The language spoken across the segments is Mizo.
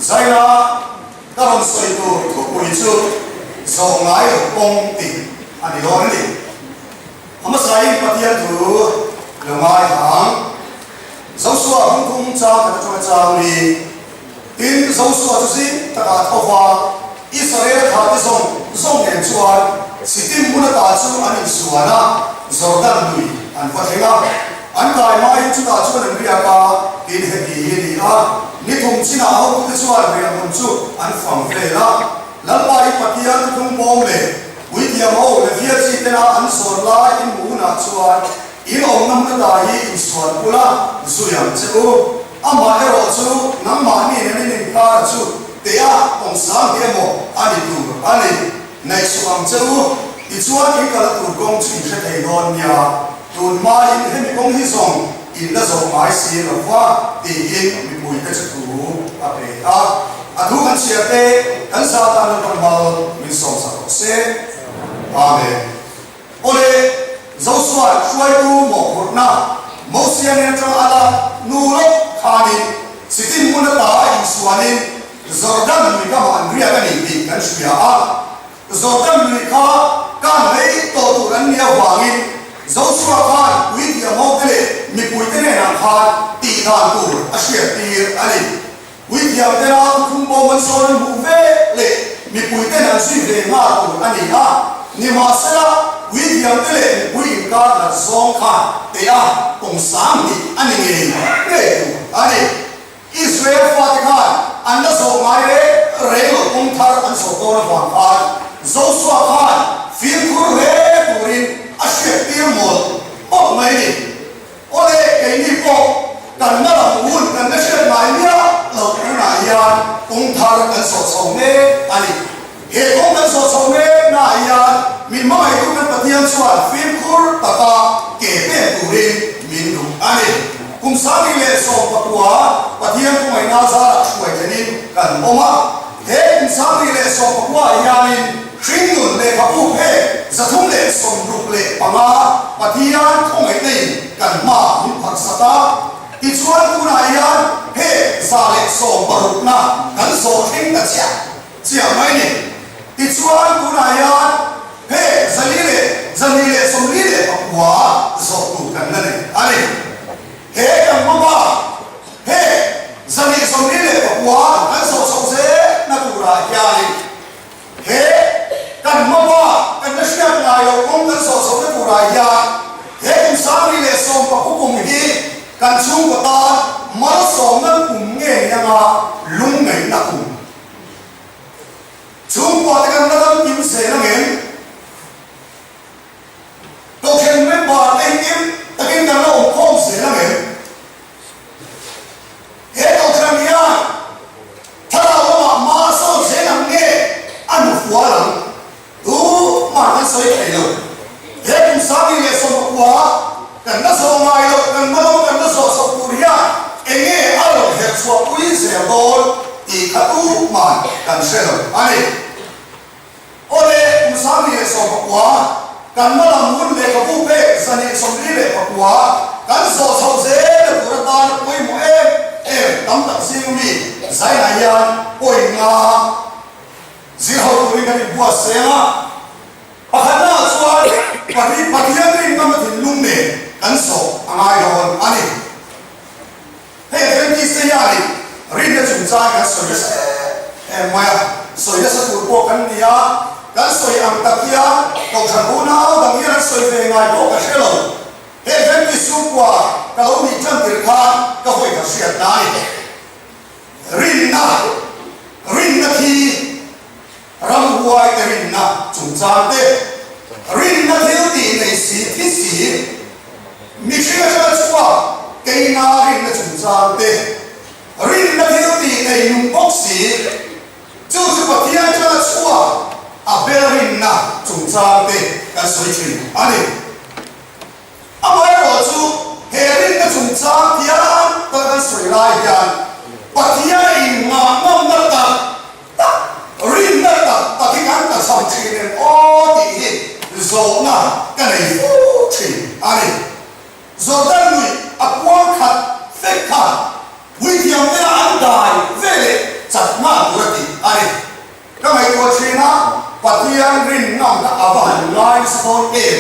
Zaina ka rawn sawi tur thupui chu zawh ngai lo kawng tih a ni dawn a ni. A hmasain Pathian thu lo ngai hang. Joshua hungthum chang khat atanga chang ni. Tin, Joshua chu zing takah a tho va, Israel thate zawng zawng nen chuan Sittim hmun ata chu an insuan a, Jordan lui an va thleng a. An kai hmain chutah chuan an riak a, tin heti hi a ni a, ni thum chinah hotute chuan riahhmun chu an fang vel a. Lalpa i Pathian thuthlung bawm leh puithiam ho Levia chi tena an zawn lai in hmuh hunah chuan in awmna hmun ata hi insuan ula zui ang che u. Amah erawh chu nangmahni nen in inkar chu tea kawngsang hi emaw a ni tur a ni. Ngaih suh ang che u, tichuan in kal tur kawng chu in hre thei dawn nia. Tun hmain hemi kawng hi zawng in la zawh ngai si lo va tiin mipuite chu thu a pe a. A thu kan chhiar te kan za tan Lalpan mal min sawmsak rawh se. Amen. Awle, Joshua hruaitu mawhphurhna Mosia nen atanga a lak nu lawk khanin Sittim hmun ata insuanin Jordan lui kamah an riak a ni tih kan hria a. Jordan lui kha kan lei tawh tur an nih avangin Joshua khan puithiam hote leh mipuite hnenah khan tihdan tur a hriattir a ni. Puithiam tena thuthlung bawm an sawn an hmuh ve leh mipuiten an zui ve nghal tur a ni a, nimahsela puithiamte leh mipui inkar hlat zawng kha tea kawng sang hnih a ni ngei ngei tur a ni. Israel fate khan an la zawh ngai reng reng lo kawng thar an zawh dawn avang khan Joshua khan fimkhur hle turin a hriattir mawlh mawlh mai a ni. Awle, keini pawh kan la lam hun kan la hriat ngai miah loh tunah hian kawng thar kan zawh chho mek a ni. He kawng kan zawh chho mek naah hian min hmangaihtu kan Pathian chuan fimkhur taka ke pen turin min duh a ni. Kum 1919 Pathian kawngaihna zarah hruai thlenin kan awm a. He kum 1919 ah hianin hringnun lehkhabu phek 365 Pathian khawngaihna in kan hma min pharhsak a, tichuan tunah hian phek 160 na kan zawh thleng ta chiah chiah mai ni. Tichuan tunah hian phek zali leh 249 zawh tur kan la nei a ni. He kan hmaba Hei, 249 kan zawh chhoh zelna turah hianin he kan hmaba kan la hriat ngai loh kawng kan zawh chhohna turah hian he kum 2019 kum hi kan chhungkaw tan malsawmna kum nge ni anga lungngaihna kum chhungkua te kan la dam kim zel angem? Kohhran member te hi kim takin kan la awm khawm zel angem? He kohhran hian thlarau lamah hma a sawn zel ang nge a hnufual ang? Tumah kan sawi thei lo. He kum 2019 kan la zawh ngai loh, kan hma lam kan la zawh chhoh tur hian eng nge a rawn herh chhuah pui zel dawn tih kha tumah kan hre lo a ni. Awle, kum 2019 kan hma lam hun lehkhabu pek 249 kan zawh chhoh zel tur atana pawimawh em em tam tak zing mi zainah hian point nga zir ho turin kan inbuatsaih ang a. Pakhatnaah chuan Pathian rinngam a thinlung nen kan zawh a ngai dawn a ni. Hei Adventist te hianin rinna chungchang kan sawi nasa em em mai a, sawi nasa tur pawh kan ni a, kan sawi ang tak hian Kohhran unau dang hian an sawi ve ngai pawh ka hre lo. He Adventist chhungkua ka lo nih tan tir khan ka hawi kha hriat na a ni. Rinna, rinna thi ramhuai te rinna chungchang te, rinna thil tih nei si thi si, mihring atanga chhuak keina rinna chungchang te, rinna thil tih nei nung bawk si, chu chu Pathian atanga chhuak a bel rinna chungchang te kan sawi thin a ni. Amaherawh chu he rinna chungchang thiam tak kan sawi lai hian Pathian a inngah ngamna tak tak, rinna tak tak hi kan ta cham thin em aw tih hi zawhna ka nei fo thin a ni. Jordan lui a kuang khat fek kha puithiam tena an dai ve leh chat dawn em?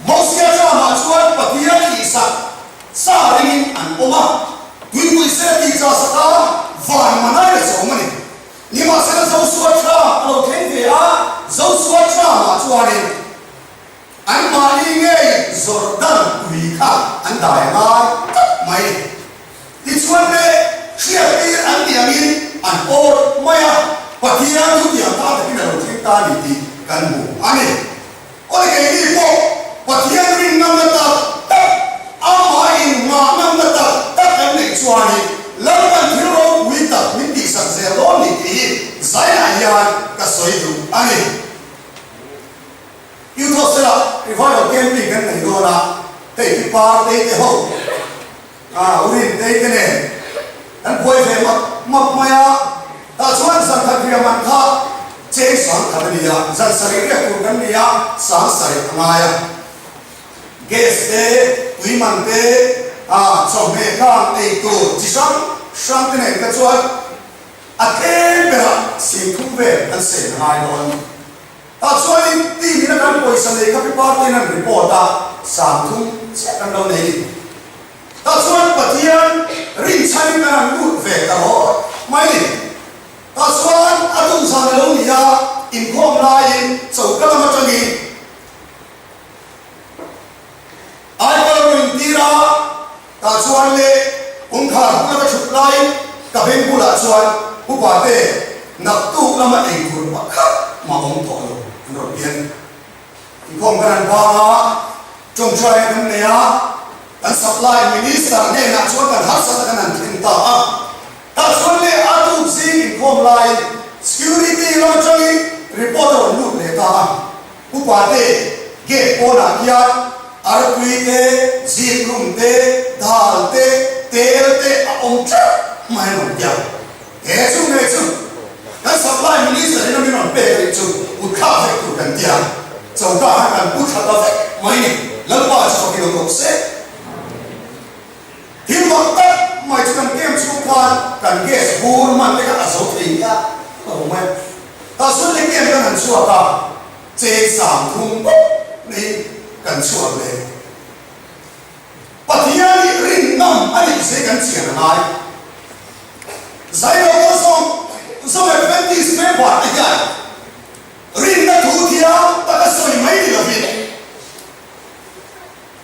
Mosia ramah chuan Pathian tihsak sa ringin an awm a, tuipui sela tih chah sak a, van manai la zawm a ni. Nimahsela Josua tha a lo thleng ve a, Josua ramah chuanin anmahni ngei Jordan tui kha an dai a ngai tlat mai. Tichuan le, hriattir an tih angin an awr mai a, Pathian thutiang ta takin a lo thleng ta a ni tih kan hmu a ni. Awi keini pawh Pathian rin ngamna tak tak, amah inngah ngamna tak tak kan neih chuanin Lalpan thil ropui tak min tihsak zel dawn ni tih hi zainah hian ka sawi duh a ni. Youth Hostel-ah Revival Camping kan nei dawn a, hei hi Partei te ho, Urin tei te nen kan buai ve map map mai a, tah chuan zan khat riah man kha cheng sang khat a ni a, zan sarih riah tur kan ni a, sang sarih a ngai a. Gas te, tui man te, chawhmeh kang ei tur chi hrang hrang te nen kha chuan a tlem berah singthum vel kan sen a ngai dawn a ni. Tah chuanin team in a kan pawisa nei kha pi party in an report a, 30 chiah kan lo nei ni. Tah chuan Pathian rinchhanin kan han lut ve ta rawh mai ni. Tah chuan a tum zan a lo ni a, inkhawm laiin choka lam atangin Aikal a rawn intir a, tah chuan le kawngkhar bula ka thut laiin ka beng bulah chuan Upate naktuk lama eitur pakhat mah awm tawh lo an rawn ti a ni. Inkhawm kan han vang a, tawngtai kan nei a, kan supply minister hnenah chuan kan harsat a kan han thlen ta a. Tah chuan leh a tuk zing inkhawm laiin security lam atangin report a rawn lut leh ta a. Upate gate pawnah hian arpui te, zikrum te, dal te, tel te a awm teuh mai a rawn ti a. He chu nge chu kan supply minister in a min rawn pek a nih chu kut thlak vek tur kan ti a, choka khan kan pu tha ta vek mai ni, Lalpa chu fakin awm rawh se. Thil mak tak mai chu kan camp chhung khan kan gas bur hman te kha a zo thei nia a awm mai a, tah chuan le camp kan han chhuak a, cheng 30 bawk mai kan chhuak leh. Pathian hi rin ngam a nih se kan chian a ngai. Zailo pawh zawng zawng Adventist member te hian rinna thu thiam taka sawi mai ni lovin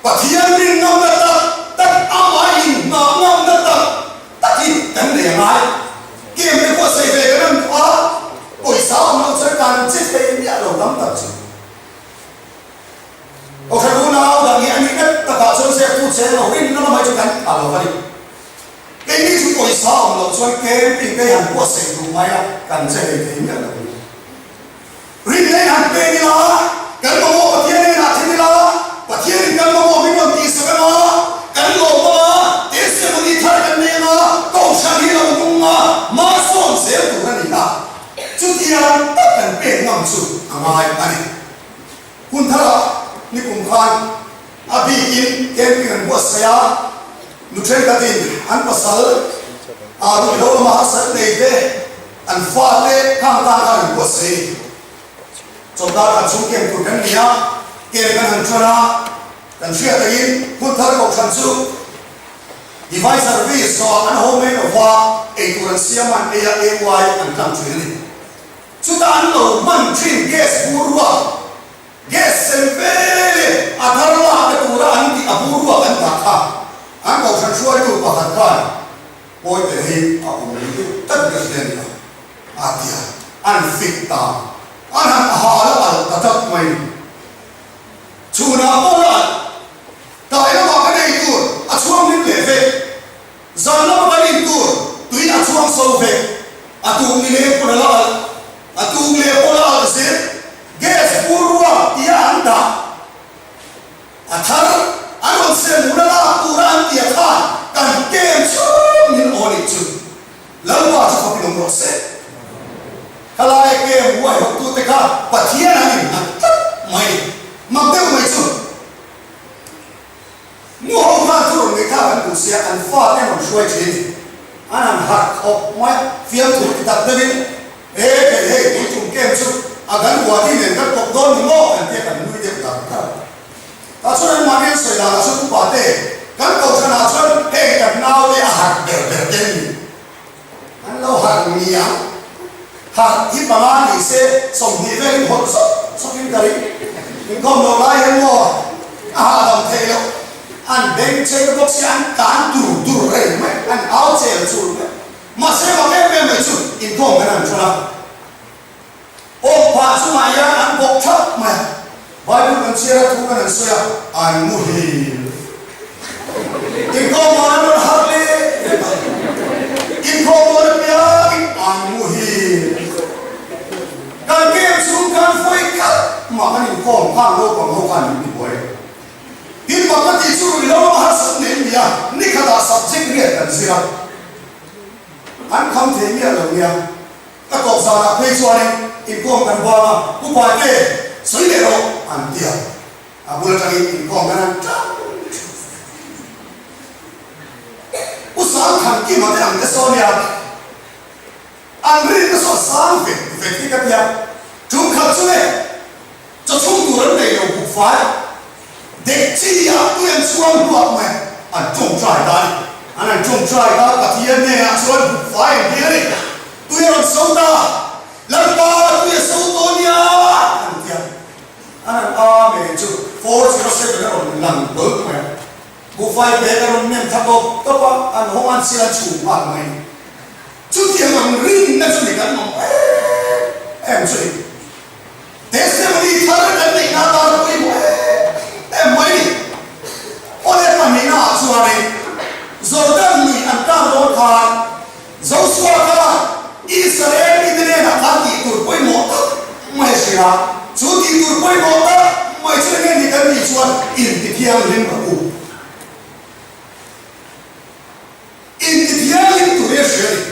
Pathian rin ngamna tak tak amah inhnah ngamna tak tak hi kan nei a ngai. Game te pawh sawi ve kan an duh a, pawisa awm loh chuan kan che thei miah lo tam tak chu. Kohhran unau dang hi a nih ngat takah chuan ziaktu cheng lo rinna lamah hi chu kan tha lo a ni. Keini chu pawisa awm loh chuan camping te hi han buatsaih duh mai a, kan che hlei thei miah lo a ni. Rinna in han peng ila, kan mamawh Pathian hnenah then ila, Pathianin kan mamawh min rawn tihsak anga, kan lawm anga, testimony thar kan nei anga, kohhran hi lo nung a, hmasawn zel tur a ni a. Chutiang tak kan pek ngam chu a ngai a ni. Hun tharah nikum khan a bikin camping an buatsaih a, nu thenkhatin an pasal ah ruihhlo lama harsat nei te an fate khang tan khan an buatsaih a ni. Chawlhkar khat chhung camp tur kan ni a, camp kan han tan a, kan hriat takin hun thar kohhran chu Divine Service zawhah an haw mai lova eitur an siam a, an ei a, AY an tlang thin a ni. Chutah an lo hman thin gas bur ruak, gas sem vel e a thar lak na tura an tih a bur ruak an dah kha an kohhran hruaitu pakhat khan Pawite hi a awm lui deuh tlat ka hria nia a ti a, an fit ta an han hal a alh ta tlat mai ni. Chhunah pawh la alh tlai lamah kan ei tur a chhuang hlim leh vek. Zan lama kan in tur tui a chhuang so vek, a tuk ni leh pawn a la alh, a tuk leh pawn a alh zel, gas bur ruak tia an dah a thar an rawn sem hun a lak tura an tia khan kan kem chhung min aw nih chu Lalpa chu fakin awm rawh se. Khalaia kem huai hawktute kha Pathian an innghat tlat mai mak deuh mai chu. Nu ho khan thu rawn ngaihthlak an duh sia, an fate an rawn hruai thin ni. An han harh khawp mai a, fiamthu ti tak deuhin, He kei hei tui tum kem chu A kan uati nen kan kawp dawn ni maw kan tia kan nui deuh dar dar. Tah chuan an mahni an sawi danah chuan upa te kan kohhran ah chuan heng kan nau te a harh ber ber te an ni. An lo harh ngiang. Harh hi panga ni se 20 velin hawlh zawk zawkin ka ring. Inkhawm loh lai hian maw a hahdam theih loh. An beng chei bawk si an tlan dur dur reng mai, an au chel chul mai. Mahse mak em em mai chu inkhawm kan han ṭhawn a. Awk phah chungah hian an bawk thap mai a, Bible kan chhiar a, thu kan han sawi a, an muhil. Inkhawm dawn an rawn harh leh vek a, inkhawm dawn apiangin an muhil. Kan camp chhung khan fawi khat mah kan inkhawm khan naupang ho khan min ti buai. Tin mak ka tih chu ruihhlo lama harsat nei nia, nikhatah subject riat kan zir a, an kham thei miah lo nia. Ka tawp zanah phei chuanin inkhawm kan bang a, Pu Paite, sawi leh rawh an ti a, a bul atangin inkhawm kan han tang thin. Pu Sangthankima te ang te saw nia, an rinna saw sang vet vet hi ka ti a, tum khat chu le chaw chhung tur an nei lo bukfai dek chi ah tui an chhuang hluak mai, an tawngtai ta a ni. An an tawngtai ta Pathian hnenah chuan bukfai an ti a ni. Tui a rawn so ta, Lalpa tui a so tawh nia an ti a. An han Amen chu 407 a rawn lang bawlh mai a. Buhfai bag a rawn nem thla tawp tawp a, an hawng an sil an chhum nghal mai. Chutiang ang rinna chu ni kan mamawh em em chu ni. Testimony thar kan neihna atan a pawimawh em em mai ni. Awle pahnihna ah chuanin Jordan lui an tan dawn khan Joshua kha Israel mite hnenah khan tih tur pawimawh tak mai a hrilh a, chu tih tur pawimawh tak mai chu enge ni kan nih chuan intithianghlim rawh u. Intithianghlim turin a hria a ni.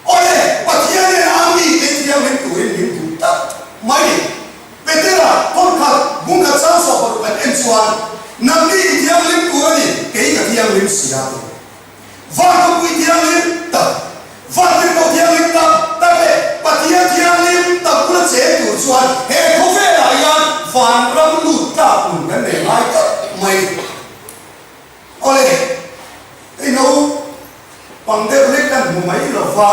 Awle, Pathian hnenah a mite thianghlim turin min duh tak mai ni. Petera, Thawnkhat, bungkhat chang sawh paruk kan en chuan, Nangni inthianghlim tur a ni, kei ka thianghlim si a ti. Van khawpui thianghlim tak, van tirhkoh thianghlim tak tak leh Pathian thianghlim tak bula cheng tur chuan he khawvelah hian vanram lut tlak hun kan nei ngai tak mai. Awle, hei no pang deuh lek kan hmu mai lo va,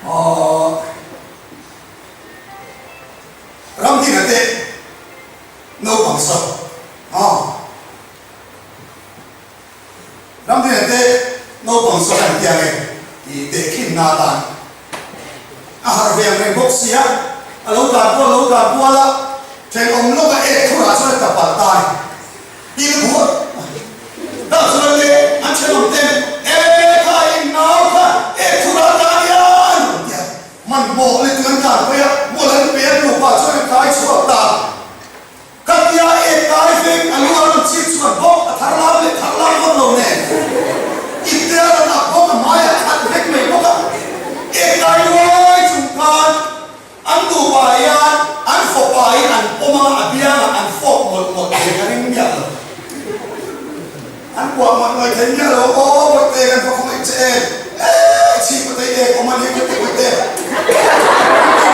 aww ram dina te naupang saw aw ram dina te naupang saw kan tia nge tih tehkhinna atan a harh ve ang reng bawk sia, a lo tlan kual lo tlan kual a, thenawm lawka ek thurah chuan a tla palh ta a ni. Pil buat dah chuan le an thenawm ten e kha in nau kha ek thurah ta nia an rawn ti a, hmanhmawh le chu an tlan phei a, mual an pe a nupa chuan an kai chhuak ta. Khatia ek kai vek a lu a rawn chip chuan bawk a thar lam leh thar lam vak lo nen ipte a rawn ak bawk a hmai a khat vek mai bawk a. Ek kai luai chung khan an nupa hian an fawpa hi an pawm a, a biangah an fawk mawlh mawlh thei ka ring miah lo. An kuah mawlh mawlh thei miah lo, aw Bawihte kan va khawngaih che em, eii chhip a tei ek awm a ni Bawihte Bawihte tih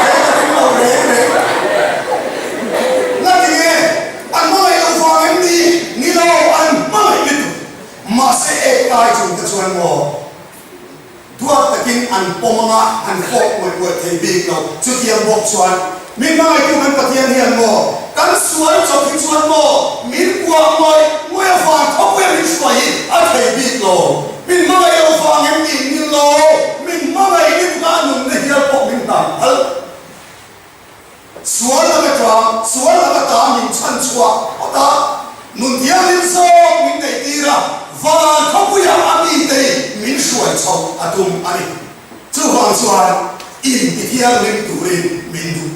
thei ka ring lo reng reng. Ngatinge an hmangaih loh vang em ni? Ni lo, an hmangaih lutuk. Mahse ek kai chung te chuan maw duat takin an pawm anga an fawk ngawih ngawih thei bik lo. Chutiang bawk chuan min hmangaihtu kan Pathian hian maw kan sual chawp hi chuan maw min kuah ngawih ngawih avang khawpuia min hruai hi a thei bik lo. Min hmangaih lo vang em ni? Ni lo, min hmangaih lutuk a a nunna hial pawh min hlan phal. Sual laka tang, sual laka ta min chhan chhuah phawt a, nun thianghlim zawk min neih tir a, van khawpuiah a mite hi min hruai chhoh a tum a ni. Chuvang chuan inti thianghlim turin min duh.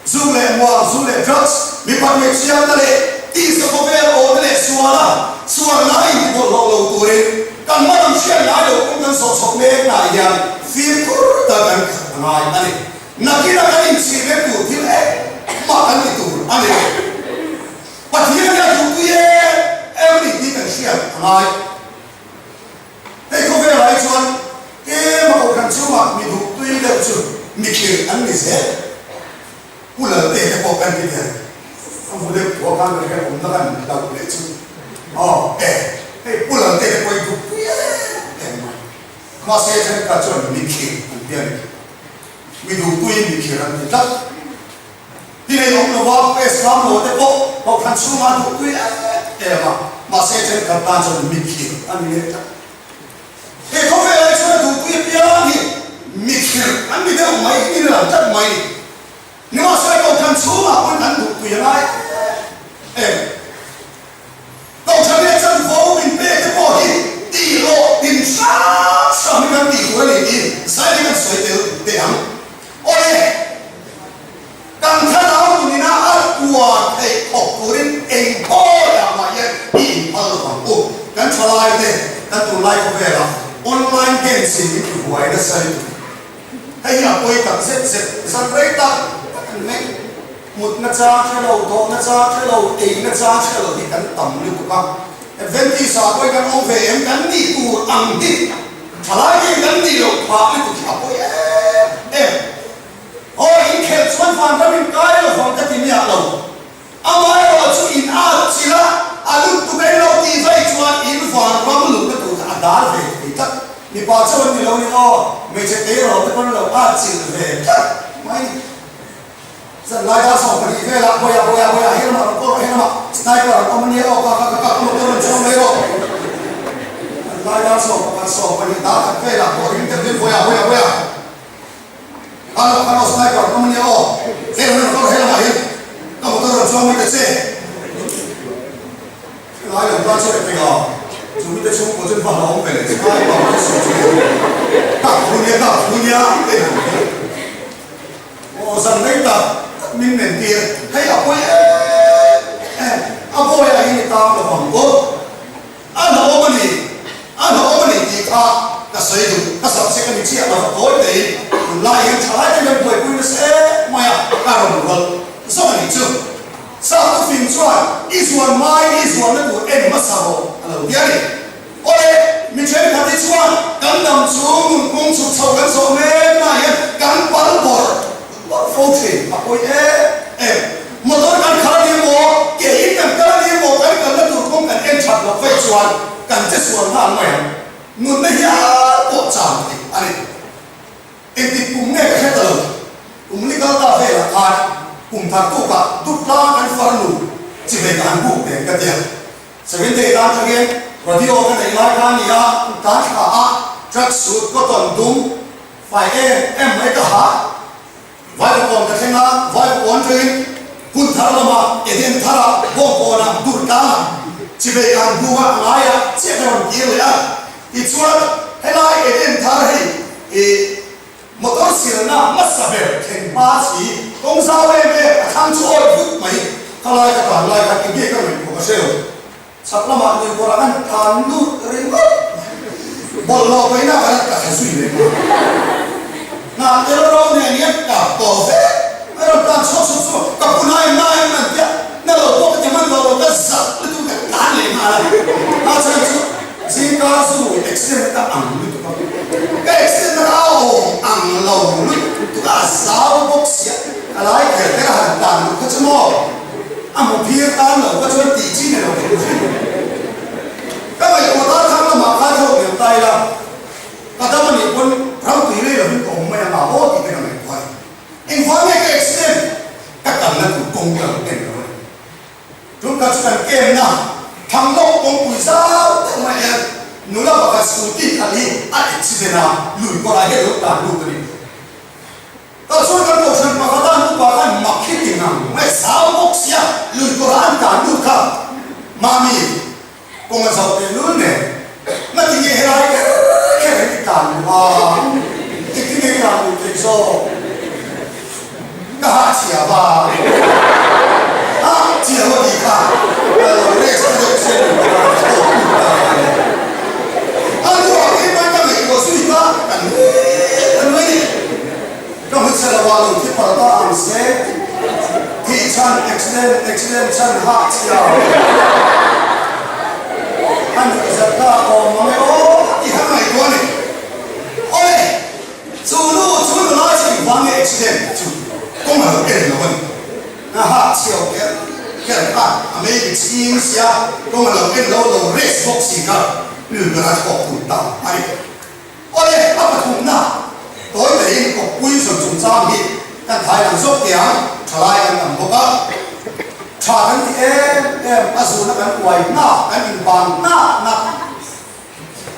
Zu leh muang, zu leh drugs, mipat hmeichhiatna leh tisa khawvel awhna leh suala sualna inti bawlhhlawh lo turin kan hmalam hriat ngai lo kawng kan zawh chhoh mek naah hian fimkhur tak kan khat a ngai a ni. Nakina kan inchhir leh tur thil engmah kan ti tur a ni lo. Pathian hian duhtui em em a ni tih kan hriat a ngai. Hei khawvelah hi chuan tlema kohhran chhungah mi duhtui deuh chu mi khirh an ni zel. kan ti tel. A hmu deuh thuah khan kan hriat awmna kan hlauh leh chu aw e hei pu Lalte te pawh i duh pui em em mai. Mahse thenkhat chuan mikhir an ti a ni. Mi duhpuiin mikhir an ti tlat. Ti nei awm lova press ram lo te pawh kohhran chhungah an duhpui em em a, mahse thenkhat tan chuan mikhir a ni leh tlat. He khawvelah hi chuan a duhpui apiang hi mikhir an ni deuh mai in a lang tlat mai ni. Nimahsela kohhran chhungah pawn an duhpui a ngai em em. Kohhran leh chanvo min pek te pawh hi tih lawh tin hrang hrang hi kan tih tur a ni tiin zai hi kan sawi tel teh ang. Awle, kan thlarau nunina a tuar theih khawp turin eng khawiah mah hian i inphal lo ang u. Kan thalai te kan tunlai khawvelah online games in min tihuai nasa lutuk. Hei hi a pawi tak zet zet, zan rei tak tak an meng. Mutna chang hre lo, dawhna chang hre lo, eina chang hre lo hi kan tam lutuk a. Adventist ah pawhin kan awm ve em? Kan nih tur ang hi thalai te kan nih loh phah lutuk hi a pawi em em. Aw inkhelh chuan vanram in kai lo vang ka ti miah lo. Amaherawh chu in at chilh a, a lut tu mai lo tih vaih chuan in vanram luhna tur kha a dal ve thei tlat. Mipa chauh an ni lo ni aw, hmeichhe tleirawl te pawn lo at chilh ve tlat mai ni. Zan lai dar 12 velah Bawia Bawia Bawia he lamah rawn call rawh he lamah sniper an awm ania aw ka ka ka ka ka motor rawn chuang mai rawh. Zan lai dar 11 20 dar khat velah pawh ring deuh hian Bawia Bawia Bawia kha lamah khan aw sniper an awm ania aw he lam rawn call rawh he lamah hian ka motor rawn chuang mai ta che. Helai lo tan chuan engthei a, chu mite chhungkua chuan va hlauhawm ve leh sniper an sawi chu kap thu nia kap thu nia te han ti. Aw zan rei tak tak min men tir hei a pawi em em a bawi ah hian i tang lo vang bawk a hlauhawm a ni a hlauhawm a ni tih kha ka sawi duh ka subject a ni chiah lo va tawi tei tunlai hian thalai te hian buaipui nasa em mai a ka rawn rual zawk a nih chu Sap thufing chuan i zuan hmain i zuanna tur en hmasa rawh a lo ti a ni. Awle, mi thenkhat hi chuan kan dam chung nun kawng chhuk chho kan zawh mek naah hian kan pal bawrh bawrh fo thin a pawi em em. Motor kan khalh a ni emaw, ke in kan kal a ni emaw, kan kalna tur kawng kan en that loh vaih chuan kan che sual nghal mai ang. Nunna hial pawh chang thei a ni. Engtik kum nge ka hre ta lo. Kum li kal ta velah khan kum thar tukah Dutla kan farnu chi ve ka han buk nen ka ti a. Seventh day tan thlangin radio ka neih lai kha a ni a, tan thla a track suit cotton dum fai em em mai ka ha. Vaivakawn ka thleng a, Vaivakawn thlengin hun thar lama Eden thara Bawngkawnah Durtlangah chivei ka han buk a, a ngaiah chiah ka rawn kir leh a. Tichuan helai Eden thar hei ih Motor silna hmasa ber thleng hma si kawng zau em em a thlang chu awi vut mai. Khalai ka tlan lai khan engge ka ngaihtuah ka hre lo. Chhak lamah lui kawrah khan tlan lut ringawt. Bawlhhlawh paihna khan ka thla zui leh nghal. Hnah tel ro nen hian ka tawh vek. A rawn tlan chhuak chhuak chhuak ka pu nai nai em an tia na lo pawh ka ti hman lo lo ka zak lutuk ka tlan leh nghal a. A chhan chu Zingkar chu accident ka ang lutuk a, ka accident na ka awm ang lo lutuk a, a zau bawk sia, ka lai kher kher a han tan luh kha chu maw, a hmu phir tan lo kha chuan tih chi ni lo hrim hrim. Ka ngaihtuah ta thang lamah khan thawk lem ta ila, ka dam a nih pawn ram tui lei lovin ka awm mai ang a, aw tih te ka ngaihtuah a ni. Engvang nge ka accident? Ka kalna tur kawng ka lo en lo a ni. Tun kha chu kan kemna Thanglawk kawngpui zau deuh mai hian nula pakhat scooty khalh hi a accident a, lui kawrah hian lo tlan lut a ni. Tah chuan kan kohhran pakhat a nupa khan mak hi ti ngang mai zau bawk sia lui kawrah an tlan lut kha Mami kawng a zauh teh lul nen ngati nge helai kher kher hi ti tlan luh a, engtin nge i tlan luh theih zawk? Ka hah chhia va. Hah chhia ho tih kha ka lo rest ta deuh che ni ka tawp lut ta a ni. A hnuah keimah ka ngaihtuah zui kha kan kan mai ni. Ka hmu chhe lo ah lo thi palh ta ang se. Thih chhan accident accident chhan hah chhia. A nuih zat ta awm mang e aw tih kha ka ngaihtuah a ni. Awle. Chu nu chu nula chu engvang nge accident chu kawng a lo en lo a ni. A hak chhiau ker ker kha a mei mit chhing sia kawng a lo en lo lo rest bawk si kha mi ber a thawk tur ta a ni. Awle, a pathumna tawi taiin kawppui zawn chungchang hi kan thai lang zawk teh ang, thalai kan tam bawk a, tha kan ti em em, a zuna kan uai hna, kan inban hna hna,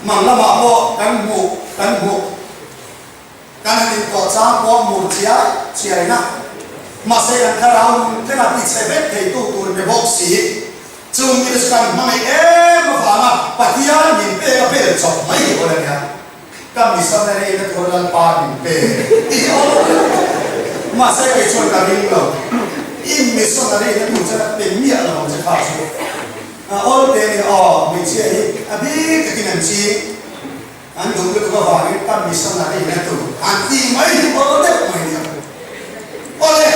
mang lamah pawh kan hmuh kan hmuh. Kan han intawh chang pawh mur chiai chiai na. Mahse kan thlarau nun thleng a tichhe vek theitu tur ni bawk si. Chung mi te chu kan hmangaih em avanga Pathian min pek a bel chawp mai hi awl a nia. Ka missionary na tur Lalpa min pe tih a awl lo. Mahse kei chuan ka ring lo. I missionary na tur chuan a pe miah lo ang che kha chu. A awl te nia aw, hmeichhia hi a bik takin an ching. An duh lutuk avangin ka missionary na tur an tih mai hi aw deuh mai nia. Awle,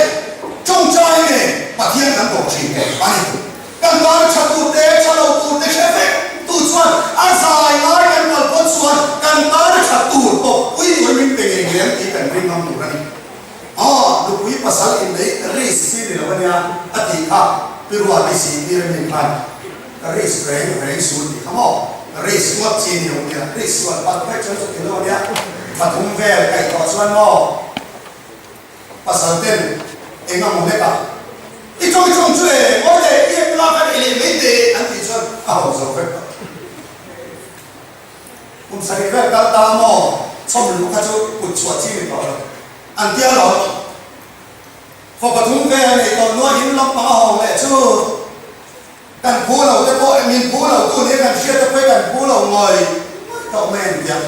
tawngtai nge Pathian kan bawk thin a ni. Kan tan tha tur te, tha lo tur te hre vek tu chuan a zai lai kan kal pawh chuan kan tan tha tur pawh pui tur min pe ngei ngei ang tih kan ring ngam tur a ni. Aw, nupui pasal inneih risk chi ni lo a nia a tih kha Pi Ruati zirtir a nih khan risk reng reng su tih kha maw? Risk ngawt chi ni lo nia, risk sual palh vek chuan chuti lo a nia, pathum vel kaih tawh chuan maw pasal ten eng a maw hlek a, i tawng tawng chu e, ngawi leh i ep lak a nei leh mai teh an tih chuan a haw zo vek tawh. Kum sarih vel kal ta maw chhawm luh kha chu kut chhuah chi ni tawh lo an tia lo. Khaw pathum vel a nei tawh nuahin lampang a hawng leh chu kan phu lo te pawh min phu lo tu nia kan hriat te pawh hi kan phu lo ngawi ngawi tawh mai an tia.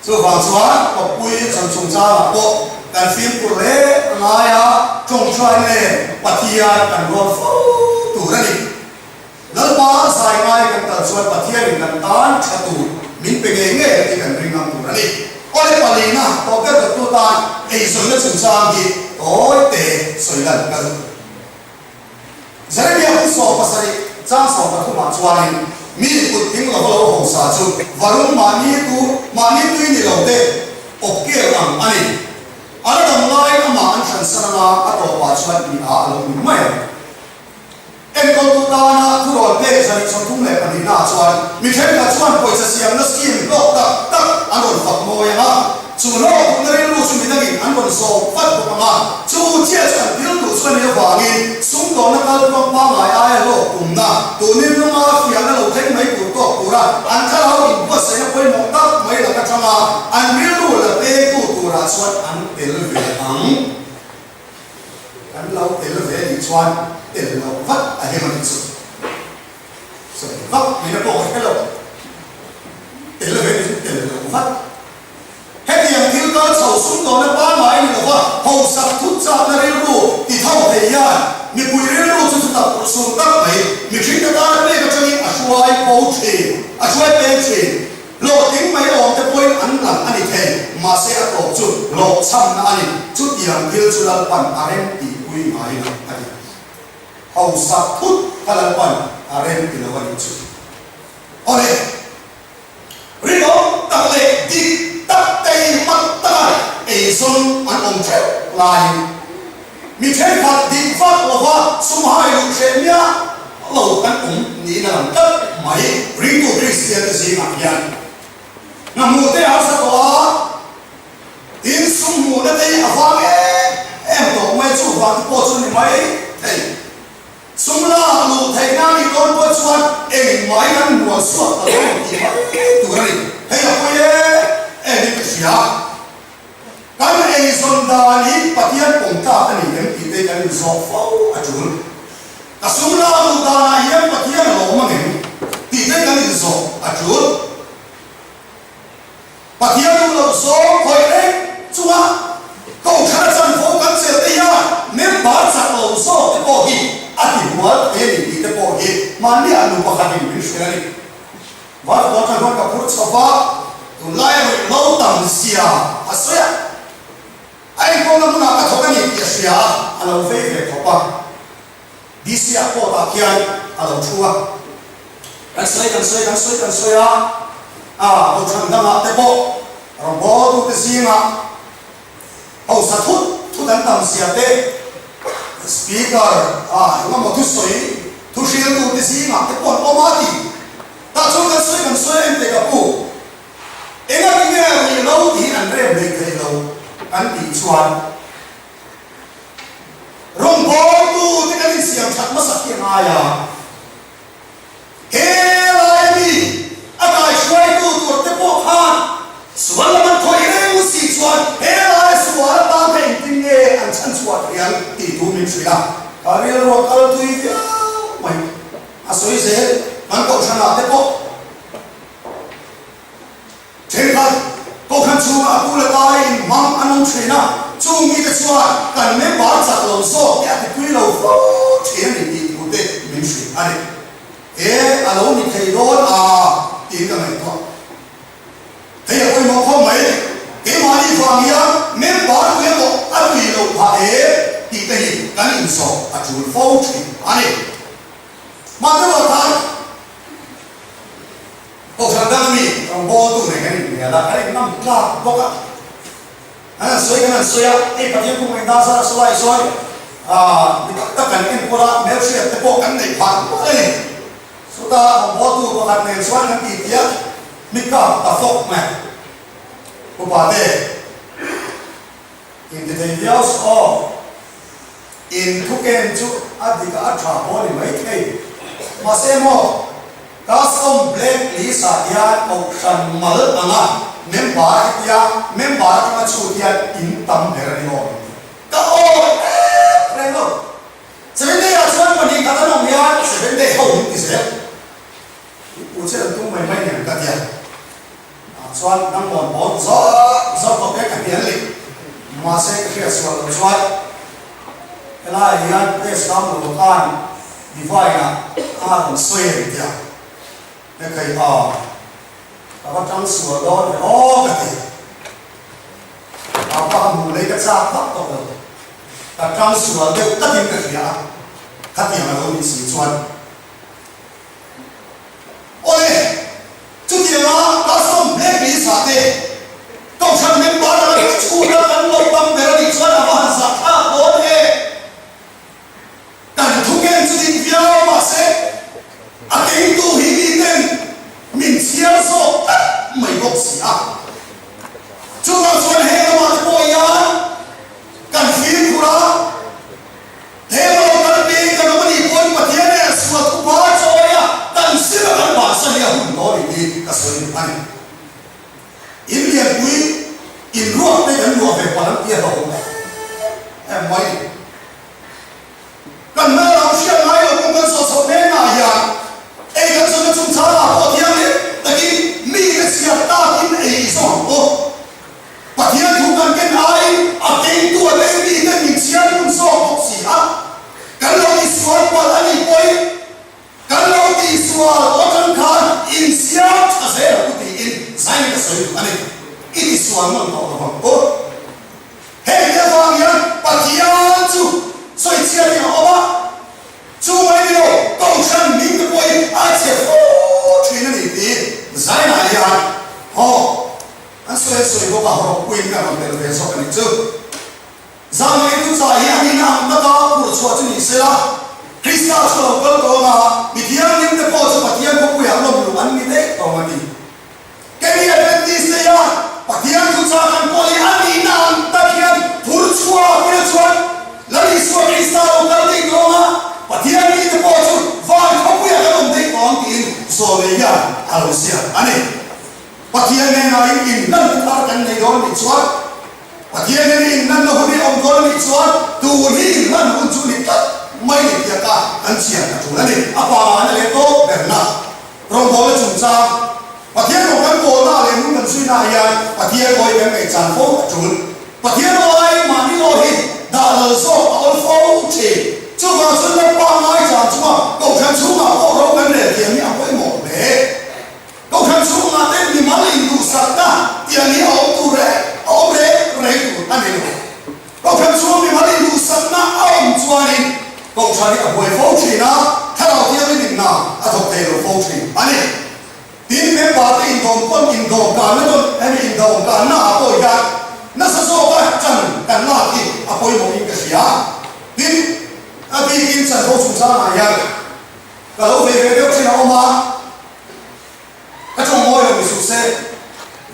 Chuvang chuan kawppui chhan chungchangah pawh kan fimkhur hle a ngai a, tawngtai nen Pathian kan rual fo tur a ni. Lalpa zai ngai kan kal chuan Pathianin kan tan tha tur min pe ngei ngei a tih kan ring ngam tur a ni. Awle palina tawp ber dawttu tan eizawnna chungchang hi tawi te sawi lan ka duh. Jeremia hun 17 chang 13 ah chuanin mi kut ding lova lo hausa chu varung mahni tu mahni tui ni lo te awp kel ang a ni. A la dam laiin amah an hransan anga a tawpah chuan mi a a lo ni mai ang. Enkawltu tana thurawn pek 132 naah chuan mi thenkhat chuan pawisa siamna scheme hlawk tak tak an rawn fak mawi ang a, chu hlawk duhna rilru chu midangin an rawn zawm vat bawk ang a, chu chiah chu an thil duh chu a nih avangin sumdawnna kaltluang pangngai aia hlawk tumna tunin lunga fiahna lo thleng mai tur tawk tura an thlarau inbuatsaihna pawimawh tak mai lak atanga an rilru la pengtu turah chuan an tel ve ang. Kan lo tel ve nih chuan tel loh vat a him a nih chu. Sawi vak mai na pawh ka hre lo. Tel ve nih chu tel loh vat. Hetiang thil kal chho sumdawna pangngai ni lova hausak thut chakna rilru ti tho thei hian mipui rilru chu chutak urhsun tak mai mihringte tana pek atangin a hruai bo thin, a hruai peng thin. Hlawhtling mai awm te pawhin an lang a ni thei, mahse a tawp chu hlawhchhamna a ni. Chutiang thil chu Lalpan a rem tihpui ngai lo a ni. Hausak thut kha Lalpan a rem ti lo a nih chu. Awle, rinawm tak leh dik tak keimah taka eizawn an awm theuh laiin, Mi thenkhat dik vak lova sumhai luh hreh miah lo kan awm niin a lang tlat mai. Ringtu Kristian te zingah hian hna hmuh te a harsa tawh a, tin sum hmuhna te hi a vang em em tawh mai, chuvang te pawh chu ni mai thei. Sum lak luh theihna a nih dawn pawh chuan engmah in an hmual suak ta lo tih mai tur a ni. Hei a pawi em em in ka hria. Kan eizawn dan hi Pathian pawm tlak a ni em tih te kan inzawk fo a tul. Ka sum lak luh danah hian Pathian a lawm ang em tih te kan inzawk a tul. Pathian duh loh zawng khawih reng chunga Kohhran a chanvo kan chelh te hian member chak lo zawk te pawh hi a ti hual thei a ni tih te pawh hi mahniah nu pakhatin min hrilh a ni. Varpawh atang hian ka phur chho va, tunlaia ruih lo tam zia a sawi a, a enkawlna hmunah ka thawk a ni tih a hria a, a lo vei ve khawp a. DC ah court ah khian a lo thu a, kan sawi kan sawi kan sawi kan sawi a, a kohhran dangah te pawh rawngbawltute zingah hausa thut thut an tam zia te. Speaker ah engemaw thusawi thu hriltu te zingah te pawh an awm a ti. Tah chuan kan sawi kan sawi em teh ka pu. Engati nge ruih lo tih an rem hlei thei lo kan tih chuan rawngbawltu te kan insiam that hmasak hi a ngai a. He lai ami a kaihruaitu tur te pawh khan sual lam an khawih reng si chuan he lai sual atan kha engtin nge an chhan chhuah thei ang tih thu min hrilh a, ka rilru a kal tui viau mai. A sawi zel, kan kohhranah te pawh Thenkhat, Kohhran chhungah a pu leh pa in hmang an awm thin a, chung mite chuan kan member chak lo zawk te a tipui lo fo thin a ni tih thu te min hrilh a ni. E, a lo ni thei dawn a tiin ka ngaihtuah. Hei a pawimawh khawp mai, keimahni vang hian member tui emaw a tui loh phah em tih te hi kan inzawh a tul fo thin a ni. Mahse ruah khan Kohhran dang ami rawngbawltu nei kan inhnial a, kan innam tlak bawk a. An han sawi kan han sawi a, hei Pathian kum ngaih dan zara saw lai sawi aah mi tak tak kan enkawl a, hmelhriat te pawh kan neih phah nual a ni. Chutah rawngbawltu pakhat nen chuan kan tih tih a, mi kap ta fawk mai. Upa te. Inti thei viau suh aw. In thu ken chu a dik a a tha pawh a ni mai thei. Mahse maw, Custom Black List ah hian Kohhran mal anga member hetia member atanga chhut hian in tam ber a ni awm. Ka awi em reng lo. Seven day ah chuan 2 khat an awm hian Seven day ho in ti zel. In pu che an tum mai mai nen ka tia. Ah chuan nang mawn pawn zawk zawk tawp e ka hnial leh. Mahse ka hriat sual loh chuan helaiah hian press lam lo khan Divine ah a rawn sawi em tia he khai a ka va tang sual dawn ve aw ka ti. A pa hmuh lei ka chak vak tawh lo. Ka tang sual deuh takin ka hria a, khatiang a lo nih si chuan. Awle, chutianga custom black list ah te Kohhran member anga kan chhuna kan lo tam ber a nih chuan a va han zah thlak dawn e. Kan thu ken chu dik viau mahse a kengtu hi mi ten min chhiar zawk tlat mai bawk si a. Chuvang chuan heng lamah te pawh hian kan fimkhur a. He lo kan peng kan awm a nih pawhin Pathian nen sual thupa chawi a kan zir a kan bansan hi a hun dawn i tih ka sawi duh a ni. In lianpui in ruak te kan luah ve palh an tia hlauhawm em em mai ni. Kan hmel lo hriat ngai lo kawng kan zawh chhoh mek ah hian ei kan zawhna chungchang ah pawh thianghlim takin mite chhiat takin ei zawng ang aw. Pathian thu kan ken aiin a kengtu a lei mite min chhiar hun zawk bawk si a, kan lo tisual palh a nih pawhin kan lo tisual atang khan insiam tha zel ang u tiin zain ka sawi duh a ni. I tisual nawn tawh lo vang u. Heng te avang hian Pathian chu sawichhiatin a awm a, chu mai ni lo Kohhran hming te pawhin a che fo thin a ni tiin zainah hian haw An sawi an sawi bawk a, rawhpuiin ka rawn tel ve zawk a nih chu. Zangleitu chah hi an in ang taka phur chhuah chu ni sela, Krista chu a lo kal tawng a, mi thianghlim te pawh chu Pathian khawpuiah lawm luh an ni daih tawng a ti. Kei Adventist te hian Pathian thu chah kan pawh hi an in ang tak hian phur chhuak ila chuan Lal Isua Krista a lo kal daih tawng a, Pathian mi te pawh chu van khawpuiah kan awm daih tawng tiin zawlei hian a lo ziak a ni. Pathian hnenah in inhlanna thar kan nei dawn nih chuan, Pathian hnena inhlanna hun hi a awm dawn nih chuan, tun hi inhlan hun chu ni tlat mai ni tih ata kan chian a tul a ni. A pangana leh tawp berna rawngbawlna chungchang, Pathian rawng kan bawlna leh nung kan zuina ah hian Pathian awi kan ngaihchan fo a tul. Pathian aw aiin mahni aw hi dah lal zawk a awl fo thin. Chuvang chuan Lalpa ngaihchan chunga Kohhran chhungah pawh ro kan rel thiam hi a pawimawh hle. Kohhran chhungah te mimal induhsakna tiang hi a awm tur reng a awm reng reng tur a ni lo. Kohhran chhunga mimal induhsakna a awm chuanin Kohhran hi a buai fo thin a, Thlarau Thianghlim in hna a thawk thei lo fo thin a ni. Tin, member te indawmkawn indawmkanna dawn hemi indawmkanna ah pawh hian nasa zawka chan kan lak hi a pawimawhin ka hria. Tin. A bikin chanvo chungchangah hian ka lo vei ve deuh thin a awm a, ka tawng mawi lo ni suh se,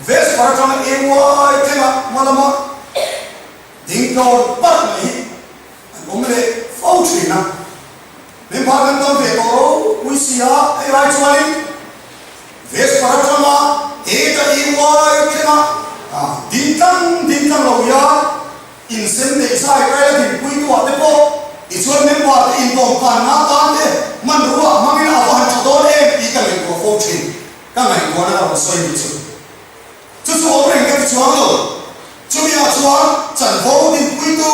Vesper atanga AY thlengah hma lama ding tlawn parh mai hi an awm leh fo thin a. Member kan tam ve tawh ropui si a, hei lai chuanin Vesper atanga A ta AY thlenga ding tlang ding tlang lo hian Insem neih zai kai la dinpui tuah te pawh tichuan member te intawmkanna atan te hmanrua hmangin a va han tha dawn em tih ka ngaihtuah fo thin. Ka ngaihtuahna ka rawn sawi ni chu. Chu chu awm reng ka ti chuang lo. Chumi ah chuan chanvo dinpuitu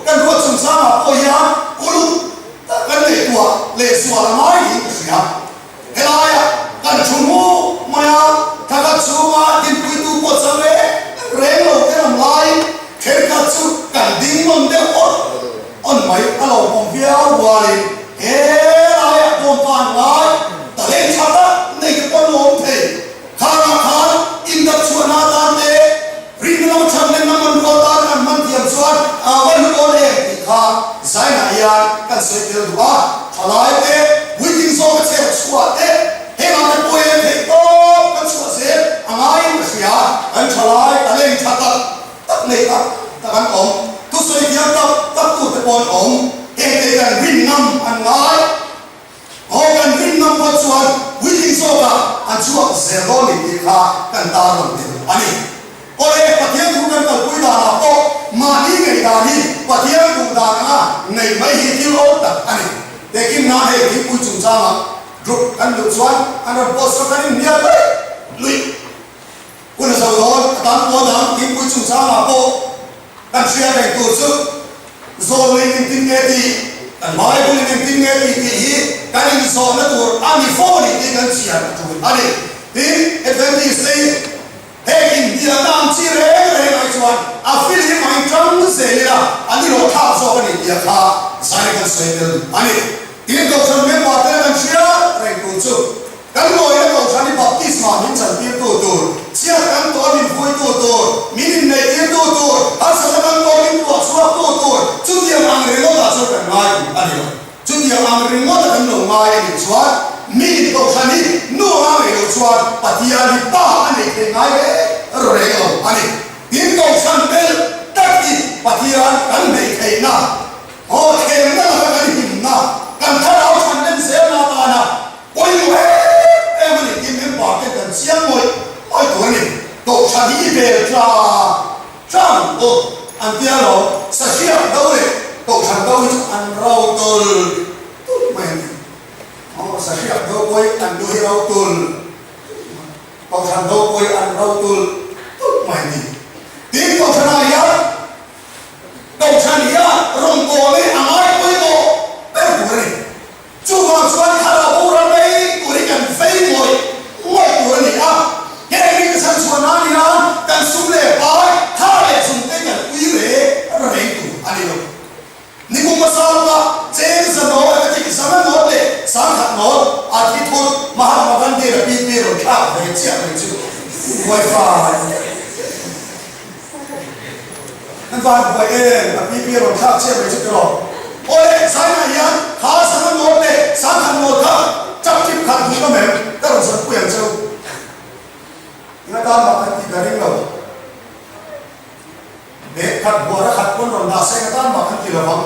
kan ruat chungchangah pawh hian uluk tak kan ngaihtuah leh zual a ngai niin ka hria. Helaia kan thu hmu mai a, thakhat chhunga dinpuitu pawh chang reng reng lo te lam laiin thenkhat chu kan ding nawn deuh awn awn mai a lo awm viau rualin helaiah dawmpan ngai talent tha tak nei te pawh an lo awm thei. Khangah khan indap chhuahna atan te rinna lam that lenna hmanrua atan an hman thiam chuan a va hlu dawn em tih kha Zainah hian kan sawi tel duh a, thalai te, puitling zawka chher chhuah te, hengah te pawh hian theih tawp kan chhuah zel a ngaiin ka hria, kan thalai talent tha tak tak nei tak tak an awm, thusawi thiam tak tak tute pawh an awm, hengte hian rin ngam an ngai. Aw kan rin ngam pawh chuan puitling zawkah an chhuak zel dawn ni tih kha kan tar rawn tel a ni. Awle, Pathian thu kan kalpui danah pawh mahni ngei dan hi Pathian duh dan anga neih mai hi thil awl tak a ni. Tehkim nan hei thingpui chungchangah group kan luh chuan an rawn post kha kan inhnial luih luih. Hun a zo dawn a tam pawl dang thingpui chungchangah pawh kan hriat reng tur chu zawlin engtin nge tih, kan Bible in engtin nge tih tih hi kan inzawhna tur a ni fo a ni tih kan chhiar a tul a ni. Tin, Adventist te hi heng inhnialna ang chi reng reng ai chuan a filim a inṭang zel ila a ni rawh thlak zawk a ni tih a kha zai kan sawi tel a ni. Tin, Kohhran member te kan hriat reng tur chu Kan ngawihna kohhran hi baptisma min chantirtu tur, chhiat kan tawn min vuitu tur, min inneihtirtu tur, harsatna kan tawn min tuah chhuaktu tur, chutiang ang ringawtah chuan kan ngai duh a ni lo. Chutiang ang ringawta kan lo ngai a nih chuan mi kohhran hi nu anga ngaih loh chuan Pathian hi pa a neih theih ngai reng reng lo a ni. Tin, kohhran bel tak hi Pathian kan neih theihna, aw thlemna laka kan himna, kan thlarau chhanlem zelna atana Pawimawh em em a ni tih member te kan chiang ngawih ngawih tur a ni. Kohhran hi i bel tla tlang pawh an tia lo, sahriak do leh kohhran do hi chu an ro tul tul mai a ni. Aw sahriak do pawh hi an lu hi ro tul tul mai, kohhran do pawh hi an ro tul tul mai a ni. Tin kohhranah hian kohhran hian rawngbâwl hi a ngai pawimawh ber tur a ni. Chuvang chuan thlarau boral mai tur hi kan vei ngawih ngawih tur a ni a, heng mite chhan chhuah nan hian kan sum leh pai, tha leh zungte kan ui reng reng tur a ni lo. Nikum hmasa lama cheng zanawl a ka tih zanga nawl leh sangkhat nawl a thi thut Mahatma Gandhi a pi pi rawn thlak ve chiah mai chu Wifi An van buai em a pi pi rawn thlak chiah mai chu tiraw. Awle China hian kha sangha nawl leh sangha nawl kha chap chip khat duh ka mem ka rawn sawi pui ang cheu. Eng atan mah kan tih ka ring lo. Bag khat buara khat pawn rawn dah se eng atan mah kan ti lo vang.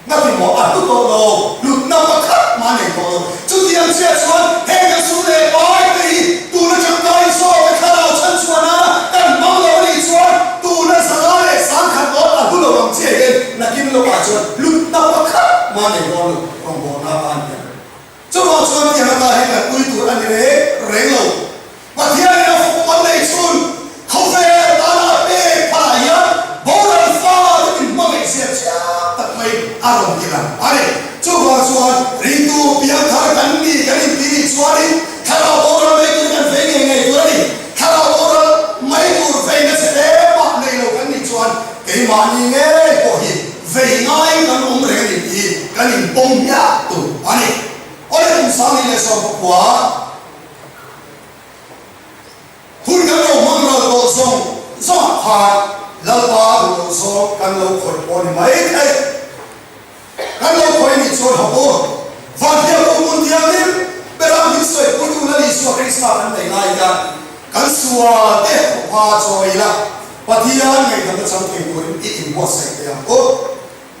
Ngati maw a hlu tawh lo, hlutna pakhat mah nei tawh lo. Chutiang chiah chuan heng kan sum leh pai te hi tuna tangkai zawk a thlarau chhan chhuah nana kan hmang lo a nih chuan tuna zanga leh sangkhat dawn a hlu lo ang chiah hian nakin lawkah chuan hlutna pakhat mah nei dawn lo rawngbawlna atan hian. Chuvang chuan tiang ata hi kan ui tur a ni reng reng lo. Pathianin a fawm an neih chhun khawvel tana a pek phalah hian boral fa te min hmangaih zia chiang tak mai a rawn ti lang a ni. Chuvang chuan ringtu piangthar kan ni kan inti nih chuanin thlarau boral mai tur kan vei ngei ngei tur a ni. Thlarau boral mai tur veina che lemah nei lo kan nih chuan keimahni ngei pawh hi vei ngaiin kan awm reng a ni tih kan inpawm hmiah tur a ni. Awle kum sangni leh sawmpakua. Hun kan lo hmang ral tawh zawng zawngah khan Lalpa duh loh zawng kan lo khawih pawh a ni mai thei. Kan lo khawi nih chuan hawk u. Van hian u hmun thianghlim berah min sawi pui tu Lal Isua Krista kan nei lai hian kan sual te hawpha chawi ila Pathian ngaihdamna chang thei turin i inbuatsaih thei ang u.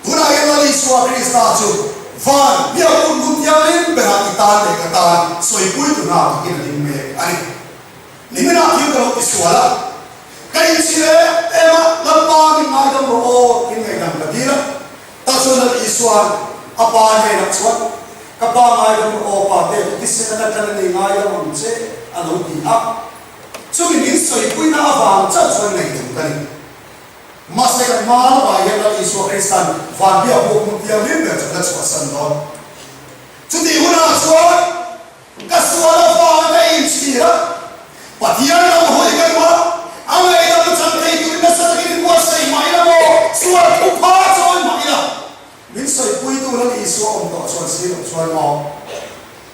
Tunah hian Lal Isua Krista chu van hian u hmun thianghlim berah i tan leh ka tan sawi pui tu hna takin a ding mek a ni. Niminah thil ka lo ti sual a, ka inchhir em em a, Lalpa min ngaidam rawh aw, min ngaihdam ka dil a. Tah chuan Lal Isua'n a pa hnenah chuan, Ka pa ngaidam rawh aw, pa te, thisen a tlan a ni ngaidam ang che, a lo ti a. Chumi min sawipuina avang chauh chuan ngaihdam ka ni. Mahse kan hma lamah hian Lal Isua Krista'n van biak buk hmun thianghlim ber chu a la chhuahsan dawn. Chutih hunah chuan Ka sual avang ka inchhir a, Pathian lo hawi ka duh a, a ngaihdam chang thei turin nasa takin inbuatsaih mah ila maw, sual thupha chawi mah ila, min sawipuitu Lal Isua awm tawh chuan si loh chuan maw,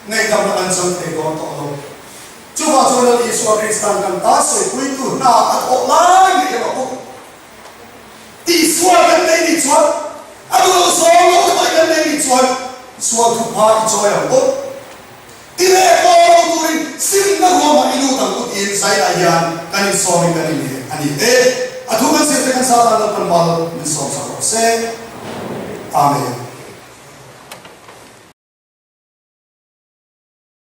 ngaihdamna kan chang thei dawn tawh lo. Chuvah chuan Lal Isua Kristan kan tan sawipuitu hna a thawh lai ngei erawh pawh tihsual kan nei nih chuan, a duh loh zawng lo tawih kan nei nih chuan sual thupha i chawi ang u. Ti leh pawh lo turin simna ruamah i lut ang u tiin zaiah hian kan insawmin kan inheh a ni e. A thu kan zirte kan Satan Lalpan mal min sawmsak rawh se. Amen.